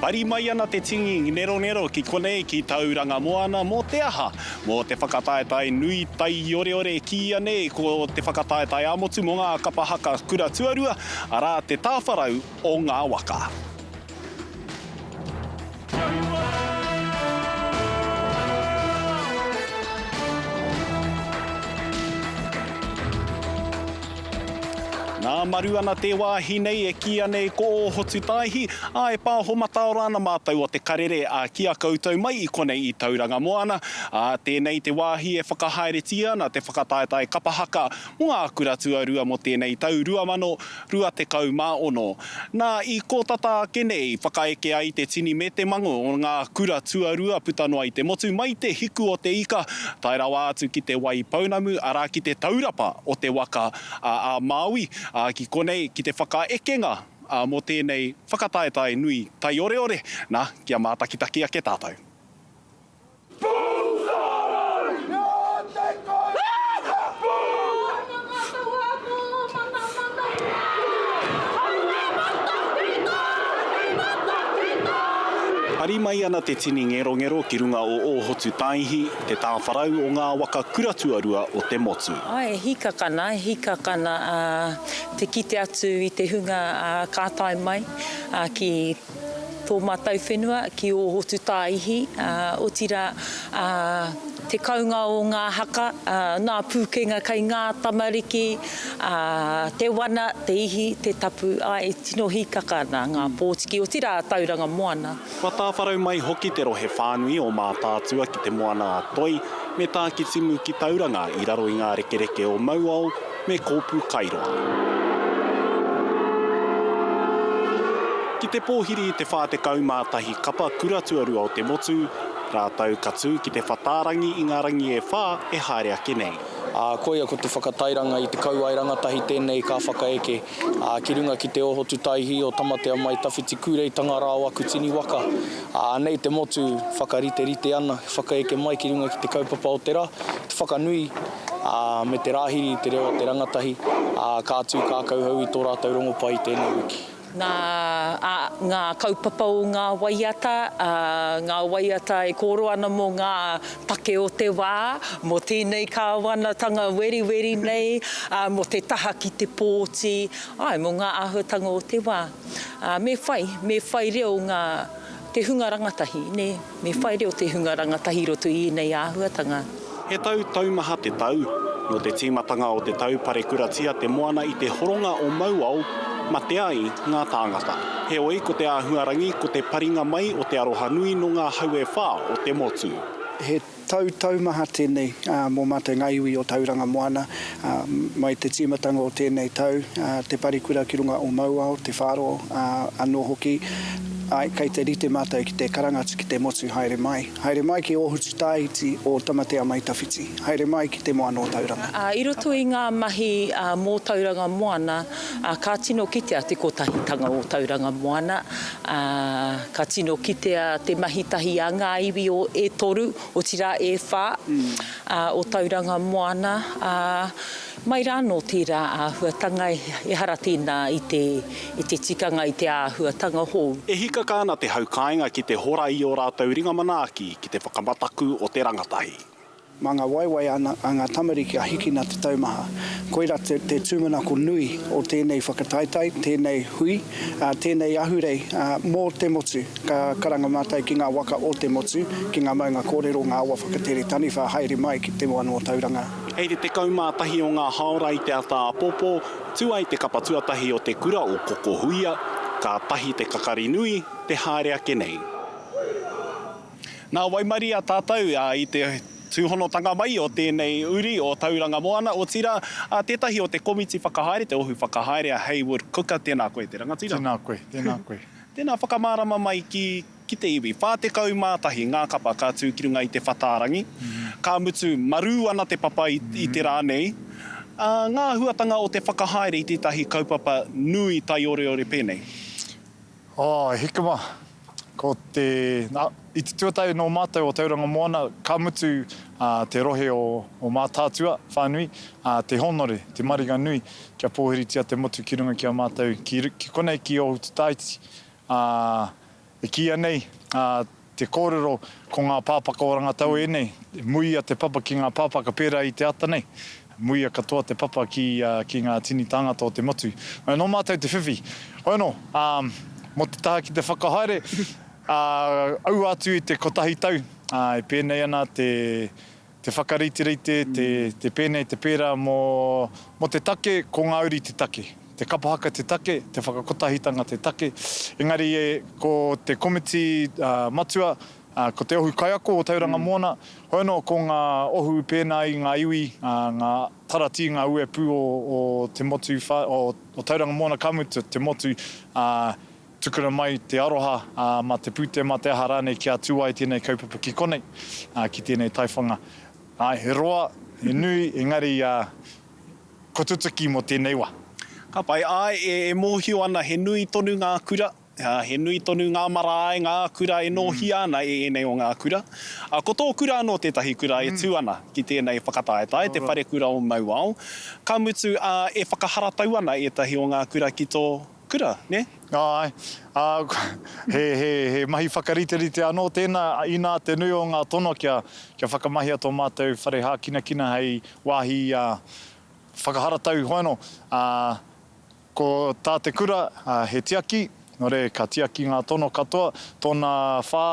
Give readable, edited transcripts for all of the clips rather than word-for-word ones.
Pari mai ana te tingi ngeronngero ki konei ki Tauranga Moana mō te aha? Mō te whakataetae nui taioreore e kīia nei ko te whakataetae ā-motu mō ngā kapa haka kura tuarua, arā te tāwharau o ngā waka. Nā, maru ana tē wāhi nei e kīia nei ko Ōhotutaihī, ā, e pāho mataora ana mātou o te karere, ā, ki a koutou mai i konei i Tauranga Moana, ā, tēnei te wāhi e whakahaeretia ana te whakataetae kapa haka mō ngā kura tuarua mō tēnei tau 2026. Nā, i kō tata ake nei, whakaeke ai te tini me te mango o ngā kura tuarua puta noa i te motu mai te hiku o te ika, tae rawa atu ki te Wai Pounamu, arā ki te taurapa o te waka a Māui, ā, ki konei, ki te whakaekenga mō tēnei whakataetae nui taioreore, nā, kia mātakitaki ake tātou. Pari mai ana te tini ngerongero ki runga o Ōhotutaihi, te tāwharau o ngā waka kura tuarua o te motu. Āe, e hīkaka ana, e hīkaka ana te kite atu i te hunga ka tae mai ki tō mātou whenua ki Ōhotutāihi, otirā, te kounga o ngā haka, ngā pūkenga kei ngā tamariki, te wana, te ihi, te tapu, āe, e tino hīkaka ana ngā pōtiki, otirā a Tauranga Moana. Kua tāwharau mai hoki te rohe whānui o Mātaatua ki Te Moana-a-Toi me Tākitimu ki Tauranga i raro i ngā rekereke o Mauao me Kōpū Kairoa. Ki te pōhiri i te 41 kapa kura tuarua o te motu, rātou ka tū ki te whatārangi i ngā rangi e whā e haere ake nei. Ā, koia ko te whakatairanga i te kauae rangatahi tēnei ka whakaeke, ā, ki runga ki te oho tutaihī o Tamatea mai tawhiti kūreitanga rā o aku tini waka. Ā, anei te motu whakariterite ana, whakaeke mai ki runga ki te kaupapa o te rā, te whakanui, ā, me te rāhiri i te reo o te rangatahi, ā, ka tū kā kauhau i tō rātou rongopai i tēnei wiki. Nā, ā, ngā kaupapa o ngā waiata, ā, ngā waiata e kōrero ana mō ngā take o te wā, mō tēnei kāwanatanga weriweri nei, ā, mō te taha ki te pōti, āe, mō ngā āhuatanga o te wā. Ā, me whai, me whai reo ngā, te hunga rangatahi, nē. Me whai reo te hunga rangatahi i roto i ēnei āhuatanga. He tau taumaha te tau. Nō te tīmatanga o te tau parekuratia te moana i te horonga o Mauao, mate ai ngā tāngata. Heoi, ko te āhuarangi, ko te paringa mai o te aroha nui nō ngā hau e whā o te motu. He tau taumaha tēnei mō mātou ngā iwi o Tauranga Moana. Mai te tīmatanga o tēnei tau, te parekura ki runga o Mauao, te whāro anō hoki, āe, kei te rite mātou ki te karanga atu ki te motu haere mai. Haere mai ki Ōhututāiti o Tamatea-mai-tawhiti. Haere mai ki te moana o Tauranga. I roto i ngā mahi mō Tauranga Moana, ka tino kitea te kotahitanga o Tauranga Moana, ka tino kitea te mahi tahi a ngā iwi o e toru, otirā e whā, o Tauranga Moana, ā, mai rānō tērā āhuatanga, ehara tēnā i te, i te tikanga, i te āhuatanga hou. E hikaka ana te hau kāinga ki te hora i ō rātou ringa manaaki ki te whakamataku o te rangatahi. Mā ngā waewae a ngā tamariki a hikina te taumaha. Koirā te tūmanako nui o tēnei whakataetae, tēnei hui, tēnei ahurei mō te motu. Ka karanga mātou ki ngā waka o te motu, ki ngā maunga kōrero, ngā awa whakatere taniwha haere mai ki te moana o Tauranga. Hei te 11 o ngā haora i te ata āpōpō, tū ai te kapa tuatahi o te kura o Kokohuia, kātahi te kakari nui te haere ake nei. Nā waimaria tātou i te tūhonotanga mai o tēnei uri o Tauranga Moana, otirā, tētahi o te komiti whakahaere, te ohu whakahaere a Haywood Cooker, tēnā koe te rangatira. Tēnā koe, tēnā koe. Tēnā whakamārama mai ki, ki te iwi. 41 ngā kapa ka tū ki runga i te whatārangi, ka mutu marū ana te papa i, i te rā nei. Ā, ngā āhuatanga o te whakahaere i tētahi kaupapa nui taioreore pēnei. Oh, e hika ma. Ko te, na, i te tuatahi nō mātou o Tauranga Moana, ka mutu te rohe o, o Mātaatua whānui, ā, te hōnore, te maringa nui, kia pōhiritia te motu ki runga ki a mātou, ki, ki konei ki Ōhututāiti, ā, E kīia nei te kōrero ko ngā pāpaka o Rangataua ēnei, muia te papa ki ngā pāpaka pērā i te ata nei, muia katoa te papa ki, ki ngā tini tāngata o te motu. Nō mātou te whiwhi. Hoi anō, mō te taha ki te whakahaere, aua atu i te kotahi tau, e pēnei ana te, te whakariterite, te, te pēnei, te pērā mō, mō te take, ko ngā uri te take. Te kapa haka te take, te whakakotahitanga te take. Engari e, ko te komiti matua, ko te ohu kaiako o Tauranga Moana, hoi anō ko ngā ohu pēnā i ngā iwi, ngā taratī, ngā uepū o, o te motu, o, o Tauranga Moana ka mutu, te motu, ā, Tukuna mai te aroha, ā, mā te pūtea, mā te aha rānei kia tū ai tēnei kaupapa ki konei, ā, ki tēnei taiwhanga. Āe, he roa, he nui, engari, ā, kua tutuki mō tēnei wā. Ka pai. Āe, e, e mōhio ana he nui tonu ngā kura, ā, he nui tonu ngā marae, ngā kura e nōhia ana e ēnei o ngā kura. Ā, ko tō kura anō tētahi kura e tū ana ki tēnei whakataetae, Te Wharekura o Mauao. Ka mutu, ā, e whakaharatau ana ētahi o ngā kura ki tō kura, nē? Āe, ā, he, he, he mahi whakariterite anō tēnā, inā te nui o ngā tono kia, kia whakamahia tō mātou whare hākinakina hei wāhi, ā, whakaharatau hoi anō. Ā, ko tā te kura, ā, he tiaki, nō reira ka tiaki ngā tono katoa, tōna whā,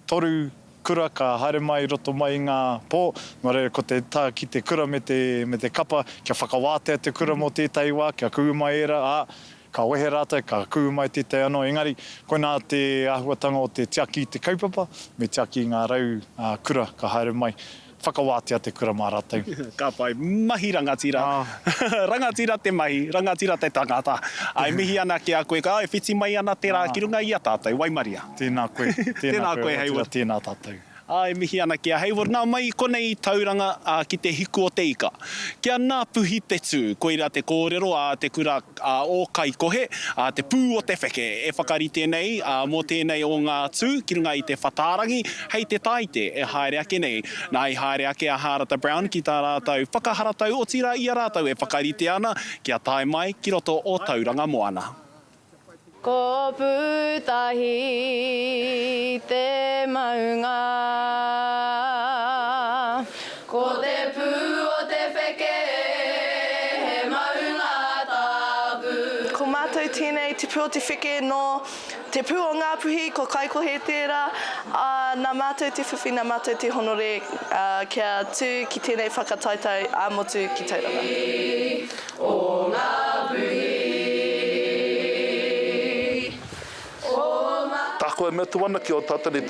toru kura ka haere mai i roto mai i ngā pō, nō reira ko te tā ki te kura me te, me te kapa, kia whakawātea te kura mō tētahi wā, kia kuhu mai ērā, ā, ka wehe rātou, ka kuhu mai tētahi anō, engari, koinā te āhuatanga o te tiaki i te kaupapa, me tiaki i ngā rau kura ka haere mai. Whakawātea te kura mā rātou. Ka pai. Mahi rangatira. Rangatira te mahi, rangatira te tangata. Ai mihi ana ki a koe, ai whiti mai ana te rā ki runga i a tātou. Waimaria. Tēnā koe. Tēnā koe Hayward. Tēnā tātou. Ai mihi ana ki a Hayward. Nā mai i konei i Tauranga ki te hiku o te ika. Kia Ngāpuhi te tū. Koira te kōrero a te kura a o Kaikohe, a te pū o te wheke e whakarite nei mō tēnei o ngā tū ki runga i te whatārangi hei te Tāite e haere ake nei. Nā i haere ake a Hārata Brown ki tā rātou whakaharatau otirā i a rātou e whakarite ana kia tae mai ki roto o Tauranga Moana. Ko Pūtahi te maunga. Ko te pū o te wheke he maunga tapu. Ko mātou tēnei te pū o te wheke nō te pū o Ngāpuhi, ko Kaikohe tērā, ā, nā mātou te whiwhi, nā mātou te honore kia tū ki tēnei whakataetae ā-motu ki Tauranga. O Ngāpuhi, o Ngāpuhi. Tāku e mea atu ana ki ō tātou nei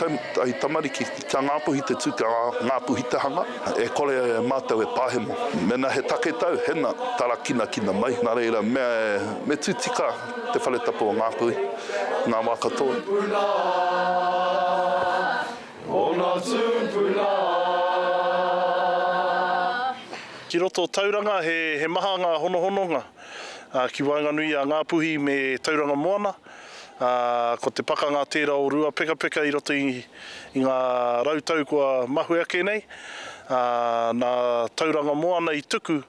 tamariki, kia Ngāpuhi te tū, kia Ngāpuhi te hanga, e kore mātou e pahemo. Mēnā he take tau, hena, tarakinakina mai. Nā reira, mea me tū tika te whare tapu o Ngāpuhi i ngā wā katoa. Tūpuna, ōna tūpuna. Ki roto o Tauranga he maha ngā honohononga ki waenganui i a Ngāpuhi me Tauranga Moana. Ko te pakanga tērā o Ruapekapeka i roto i ngā rautau kua mahue ake nei. Nā Tauranga Moana i tuku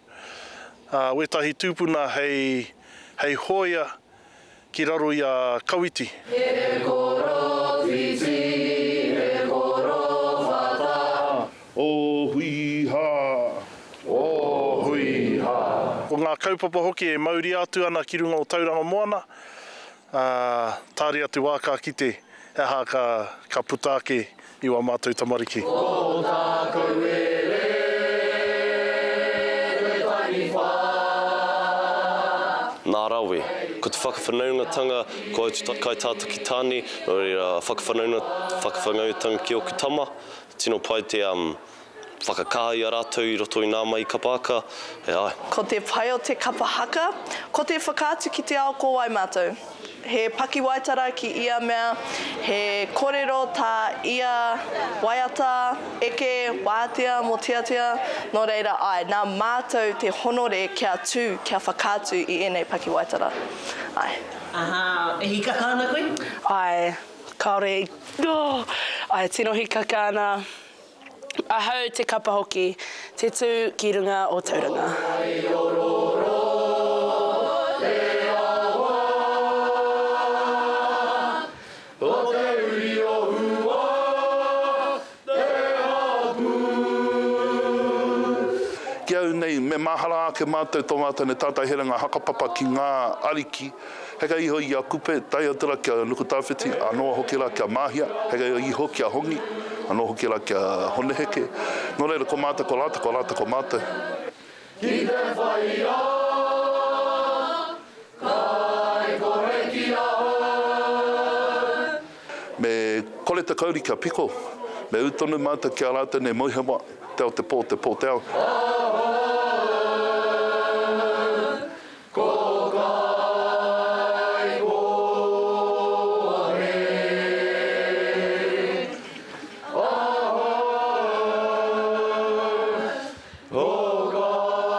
wētahi tūpuna hei hōia ki raro i a Kawiti. He korowhiti, he korowhata. O hui ha! O hui ha! Ko ngā kaupapa hoki e mauria atu ana ki runga o Tauranga Moana, ā, tāria te wā ka kite he aha ka, ka puta ake i wā mātou tamariki. Ko Tākauere te taniwha. Nā rawe. Ko te whakawhanaungatanga, ko au kaitātaki tāne, nō reira whakawhanaunga, whakawhanaungatanga ki ōku tama, tino pai te um, whakakaha i a rātou i roto i nā mahi kapa haka, e āe. Ko te pai o te kapa haka, ko te whakaatu ki te ao ko wai mātou. He pakiwaitara ki ia mea, he korero tā ia waiata, eke, wātea, mōteatea, nō reira āe, nā mātou te honore kia tū, kia whakaatu i ēnei pakiwaitara. Āe. Aha, e hikaka ana koe? Āe, kāore i, oh, āe, tino hikaka ana. Ahau te kapa hoki, te tū ki runga o Tauranga. Waiororo te awa, o te. mahara ake mātou tō mātou nei tātai herenga hakapapa ki ngā ariki, heke iho i a Kupe, tae atu rā ki a Nukutawhiti, anō hoki rā ki a Māhia, heke iho ki a Hongi, anō hoki rā ki a Hone Heke. Nō reira, ko mātou ko rātou, ko rātou ko mātou. Ki te whai a, kai kore ki ahau. Me kore te kauri kia piko, me ū tonu mātou ki a rātou nei moehewa. Te ao te pō, te pō te ao. Ahau, ko Kaikohe. Ahau, ko Kaikohe.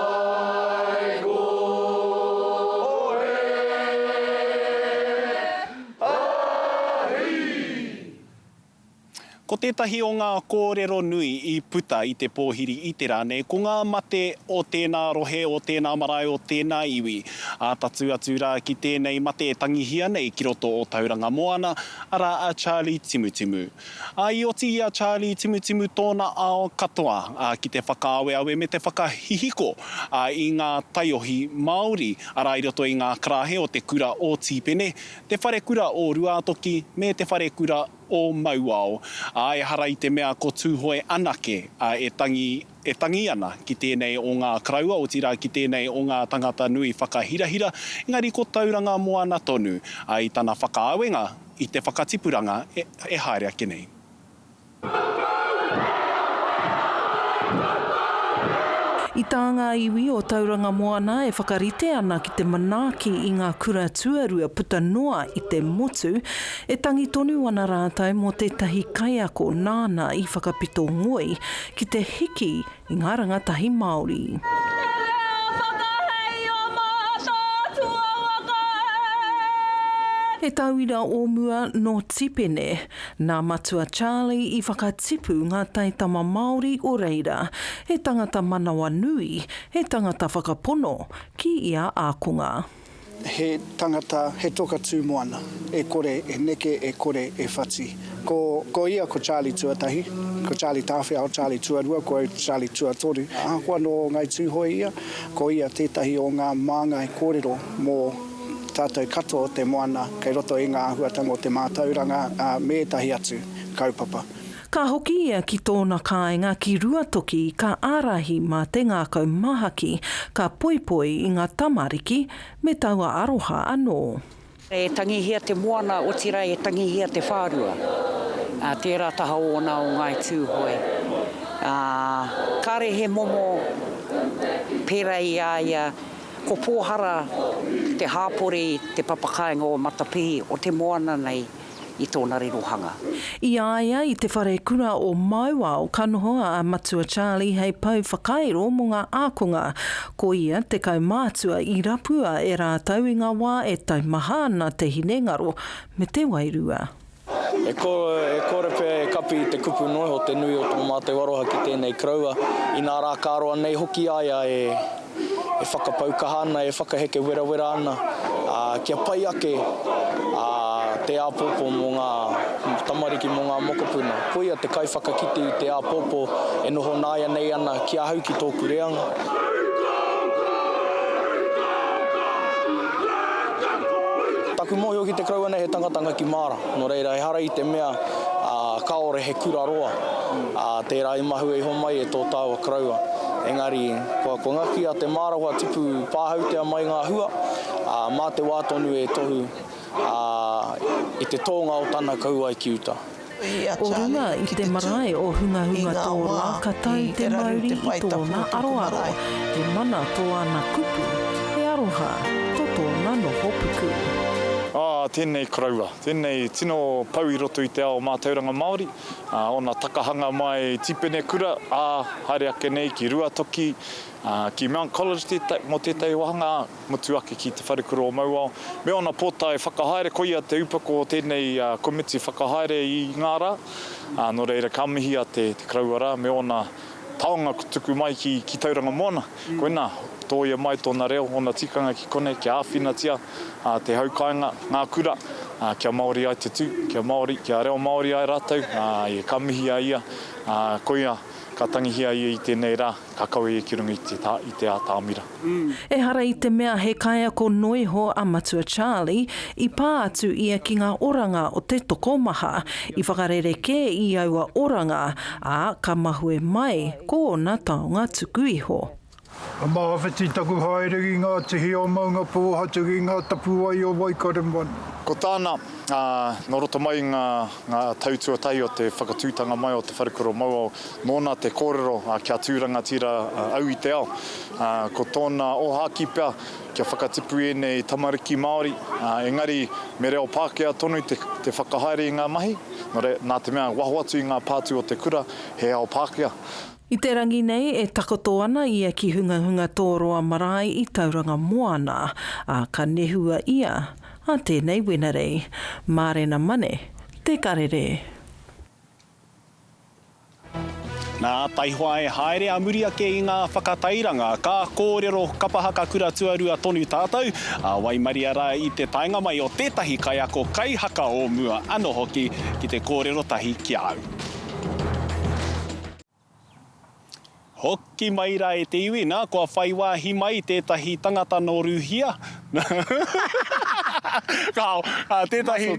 Ahi! Ko tētahi o ngā kōrero nui i puta i te pōhiri i te rā nei, ko ngā mate o tēnā rohe, o tēnā marae, o tēnā iwi. Ā, tatū atu rā ki tēnei mate e tangihia nei ki roto o Tauranga Moana, arā a Charlie Timutimu. Ā, i oti i a Charlie Timutimu tōna ao katoa, ā, ki te whakaaweawe me te whakahihiko, ā, i ngā taiohi Māori, arā i roto i ngā karaehe o te kura o Tīpene, te wharekura o Ruātoki me te wharekura o Mauao, ā, ehara i te mea ko Tūhoe anake e tangi, e tangi ana ki tēnei o ngā karaua, otirā ki tēnei o ngā tangata nui whakahirahira, engari ko Tauranga Moana tonu, ā, i tana whakaawenga i te whakatipuranga e haere ake nei. I tā ngā iwi o Tauranga Moana e whakarite ana ki te manaaki i ngā kura tuarua puta noa i te motu, e tangi tonu ana rātou mō tētahi kaiako nāna i whakapito ngoi ki te hiki i ngā rangatahi Māori. Te reo whakahei o Mātaatua waka e! He tauira o mua nō Tipene, Nā Matua Charlie i whakatipu ngā taitama Māori o reira, he tangata manawanui, he tangata whakapono ki ia ākonga. He tangata, he toka tū moana, e kore e neke, e kore e whati. Ko, ko ia ko Charlie tuatahi, ko Charlie Tāwhiao, Charlie tuarua, ko au Charlie tuatoru. Ahakoa nō Ngai Tūhoe ia, ko ia tētahi o ngā māngai kōrero mō tātou katoa o te moana kei roto i ngā āhuatanga o te mātauranga, ā, me ētahi atu kaupapa. Ka hoki ia ki tōna kāinga ki Ruatoki ka ārahi mā te ngākau mahaki, ka poipoi i ngā tamariki me taua aroha anō. E tangihia te moana, otirā e tangihia te whārua, ā, tērā taha ōna o Ngāi Tūhoe. Ā, kāre he momo pērā i a ia Ko Pōhara te hāpori te papakāinga o Matapihi o te moana nei i tōna rirohanga. I a ia i te wharekura o Mauao ka noho a Matua Charlie hei pou whakairo mō ngā ākonga. Ko ia te kaumātua i rapua e rātou i ngā wā e taumaha ana te hinengaro me te wairua. E kore pea e kapi i te kupu noa iho te nui o tō mātou aroha ki tēnei koroua, inā rā ka roa nei hoki a ia e whakapau kaha ana, e whakaheke werawera ana, ā, kia pai ake te āpōpō mō ngā tamariki, mō ngā mokopuna. Koia te kaiwhakakite i te āpōpō e noho nāianei ana ki ahau, ki tōku reanga. Taku mōhio ki te koroua nei he tangata ngaki māra, nō reira ehara i te mea kāore he kura roa, ā, tērā i mahue iho mai e tō tāua koroua. Engari, kua, kua ngaki a te māra, kua tipu pāhautea mai ngā hua, ā, mā te wā tonu e tohu, ā, i te tōnga o tana kauae ki uta. O runga i te marae o Hungahungatōroa ka tau te mauri i tōna aroaro, he mana tō ana kupu, he aroha tō tōna noho puku. Ā, tēnei koroua, tēnei tino pou i roto i te ao mātauranga Māori, ā, ōna takahanga mai Tīpene Kura, ā, haere ake nei ki Ruatoki, ā, ki Mount College tētahi, mō tētahi wāhanga, ā, Motu ake ki Te Wharekura o Mauao, me ōna pōtae whakahaere, koia te upoko o tēnei komiti whakahaere i ngā rā. Nō reira, ka mihia te koroua rā me ōna taonga tuku mai ki Tauranga Moana. Koinā, tōia mai tōna reo, ōna tikanga ki konei, kia āwhinatia te hau kāinga, ngā kura, kia Māori ai te tū, kia Māori, kia reo Māori ai rātou, ka mihi a ia, koia. Ka tangihia ia i tēnei rā, ka kawe ia ki runga i te, i te ātamira. Ehara i te mea he kaiako noiho a Matua Charlie, i pā atu ia ki ngā oranga o te tokomaha, i whakarerekē i aua oranga, ā, ka mahue mai ko ōna taonga tuku iho. Ka māwhiti taku haere ki ngā tihi o Maungapōhatu ki ngā tapuwae o Waikaremoana. Ko tāna, ā, nō roto mai i ngā, ngā tau tuatahi o te whakatūtanga mai o Te Wharekura o Mauao, nōna te kōrero, ā, kia tū rangatira au i te ao. Ā, ko tōna ōhākī pea, kia whakatipu ēnei tamariki Māori, ā, engari me reo Pākehā tonu te, te whakahaere i ngā mahi, nō reira, nā te mea waho atu i ngā pātū o te kura, he ao Pākehā. I te rangi nei e takoto ana ia ki Hungahunga Tōroa Marae i Tauranga Moana, ā, ka nehua ia ā tēnei Wenerei. Mārena Mane, Te Karere. Nā, taihoa e haere a muri ake i ngā whakatairanga, ka kōrero kapa haka kura tuarua tonu tātou, ā, waimaria rā i te taenga mai o tētahi kaiako kaihaka o mua anō hoki ki te kōrero tahi ki a au. Hoki mai rā e te iwi, nā, kua whai wāhi mai tētahi tangata nō Rūhia. Kāo, tētahi,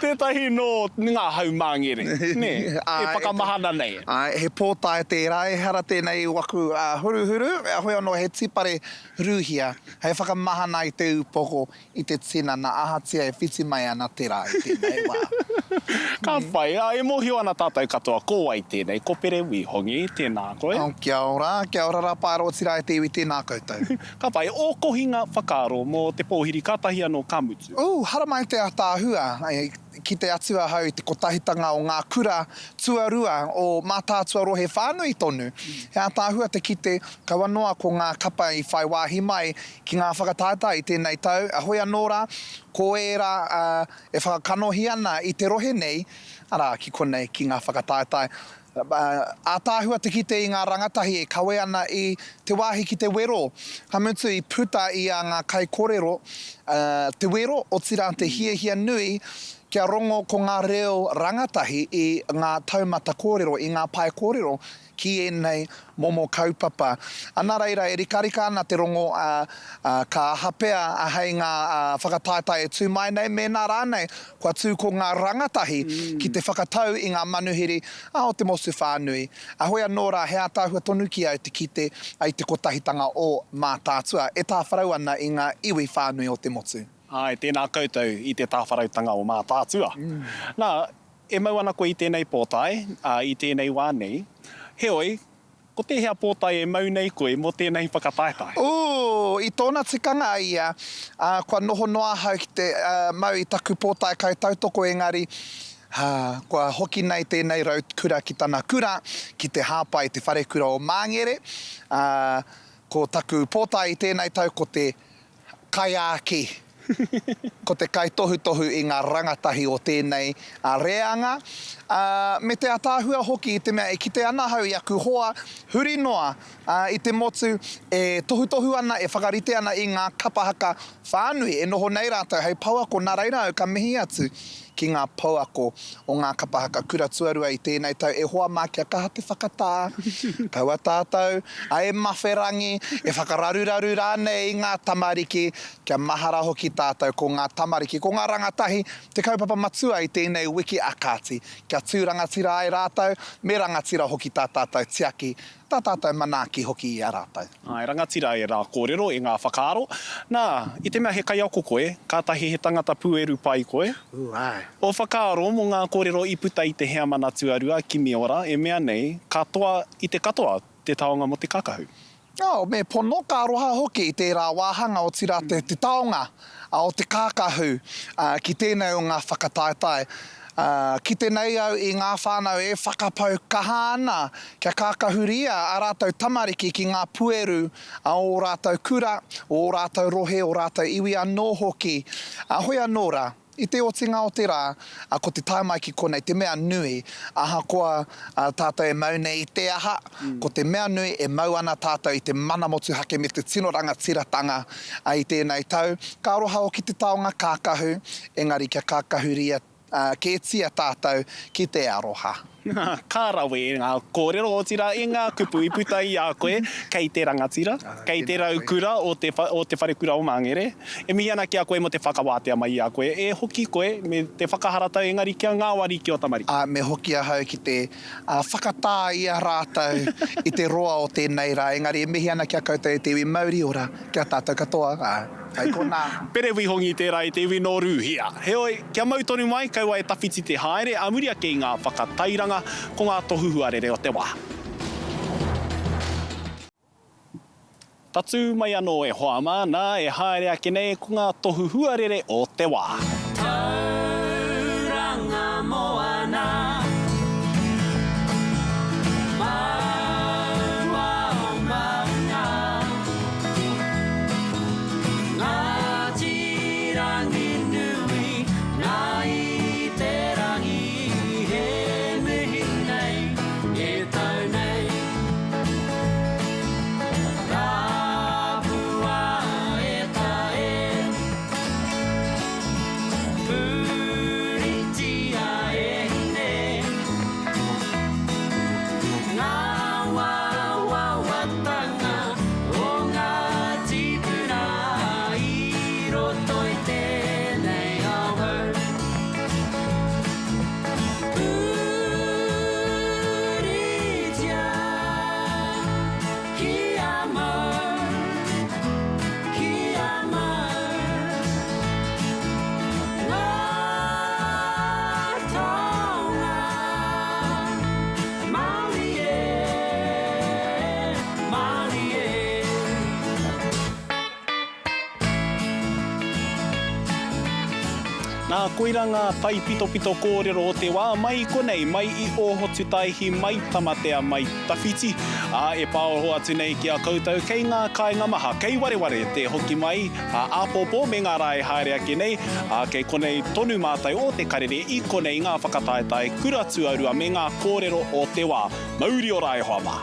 tētahi nō ngā hau māngere, nē, e whakamahana nei. Āe, he pōtae tērā, ehara tēnei i waku huruhuru, heoi anō he tīpare Rūhia, hei whakamahana i te upoko i te tinana ahatia e whiti mai ana te rā i tēnei wā. Ka whai, ā, e mōhio ana tātou katoa ko wai tēnei, ko Pere Wīhongi, tēnā koe. Oh, kia ora, kia ora rā Paera otirā e te iwi tēnā koutou. Ka whai, ō kohinga whakaaro mō te pōhiri kātahi anō ka mutu. Ooh, haramai te ataahua, kite atu ahau i te kotahitanga o ngā kura tuarua o Mātaatua rohe whānui tonu. He ataahua te kite, kaua noa ko ngā kapa i whai wāhi mai ki ngā whakataetae i tēnei tau, hoi anō rā, ko ērā e whakakanohi ana i te rohe nei, arā, ki konei, ki ngā whakataetae. Ātaahua te kite i ngā rangatahi e kawe ana i te wāhi ki te wero, ka mutu i puta i a ngā kaikorero te wero, otirā te hiahia nui kia rongo ko ngā reo rangatahi i ngā taumata kōrero, i ngā pae kōrero ki ēnei momo kaupapa. Nā reira, e rikarika ana te rongo, ā, ka aha pea hei ngā whakataetae e tū mai nei, mēnā rānei kua tū ko ngā rangatahi ki te whakatau i ngā manuhiri o te motu whānui. Heoi anō rā, he ātaahua tonu ki au te kite i te kotahitanga o Mātaatua e tāwharau ana i ngā iwi whānui o te motu. Āe, tēnā koutou i te tāwharautanga o Mātaatua. Nā, E mau ana koe i tēnei pōtae, ā, i tēnei wā nei. Heoi, ko tēhea pōtae e mau nei koe mō tēnei whakataetae? Ooh, i tōna tikanga ia, ā, kua noho noa ahau ki te, ā, mau i taku pōtae kaitautoko engari, ā, kua hoki nei tēnei raukura ki tana kura, ki te hāpai i te wharekura o Māngere, ā, ko taku pōtae i tēnei tau ko te kaiāki, ko te kaitohutohu i ngā rangatahi o tēnei reanga, ā, me te ataahua hoki i te mea e kite ana ahau i aku hoa huri noa i te motu e tohutohu ana, e whakarite ana i ngā kapa haka whānui e noho nei rātou hei pouako, nā reira au ka mihi atu ki ngā pouako o ngā kapa haka kura tuarua i tēnei tau, e hoa mā kia kaha te whakatā, kaua tātou e mawherangi, e whakararuraru rānei i ngā tamariki, kia mahara hoki tātou ko ngā tamariki, ko ngā rangatahi te kaupapa matua i tēnei wiki a kāti, kia tū rangatira ai rātou, me rangatira hoki tā tātou tiaki, tā tātou manaaki hoki i a rātou. Āe, rangatira e rā kōrero, e ngā whakaaro. Nā, i te mea he kaiako koe, kātahi he tangata pūeru pai koe. Ū, āe. Ō whakaaro mō ngā kōrero i puta i te heamana tuarua, Kimiora, e mea nei, ka toa i te katoa te taonga mō te kakahu. Oh, me pono, ka aroha hoki i tērā wāhanga, otirā te, te taonga o te kākahu ki tēnei o ngā whakataetae. Ā, kite nei au i ngā whānau e whakapau kaha ana kia kākahuria ā rātou tamariki ki ngā pueru a ō rātou kura, ō rātou rohe, ō rātou iwi anō hoki. Ā, hoi anō rā, i te otinga o te rā, ā, ko te tae mai ki konei te mea nui, ahakoa tātou e mau nei i te aha, ko te mea nui e mau ana tātou i te mana motuhake me te tino rangatiratanga i tēnei tau. Ka aroha hoki te taonga kākahu, engari kia kākahuria. Kētia tātou ki te aroha. Ka rawe ngā kōrero, otirā i ngā kupu i puta i a koe, kei te rangatira, kei te raukura o te o te wharekura o Māngere. E mihi ana ki a koe mō te whakawātea mai i a koe. E hoki koe me te whakaharatau engari kia ngāwari ki ō tamariki. Ā, me hoki ahau ki te whakatā i a rātou i te roa o tēnei rā, engari e mihi ana ki a koutou e te iwi mauri ora, ki a tātou katoa, ā, hei konā. Pere Wihongi tērā i te iwi nō Rūhia. Heoi, kia mau tonu mai, kaua e tawhiti te haere, ā muri ake i ngā whakatairanga, ko ngā tohu huarere o te wā. Tatū mai anō e hoa mā, nā, e haere ake nei ko ngā tohu huarere o te wā. Tauranga moana, Mauao maunga, Ngāti Ranginui, Ngāi Te Rangi, he mihi nei e tau nei. Rapua e ta e, Puritia e hine, Ngā wawawatanga o ngā tīpuna i roto i tēnei ao hou. Puritia. Kia mau, kia mau ngā taonga Māori e, Māori e. Nā, koirā ngā taipitopito kōrero o te wā, mai i konei, mai i Ōhotutaihi, mai Tamatea, mai Tawhiti, ā, e pāoho atu nei ki a koutou kei ngā kāinga maha, kei wareware te hoki mai, ā, āpōpō me ngā rā e haere ake nei, ā, kei konei tonu mātou o Te Karere i konei ngā whakataetae kura tuarua me ngā kōrero o te wā. Mauri ora e hoa mā!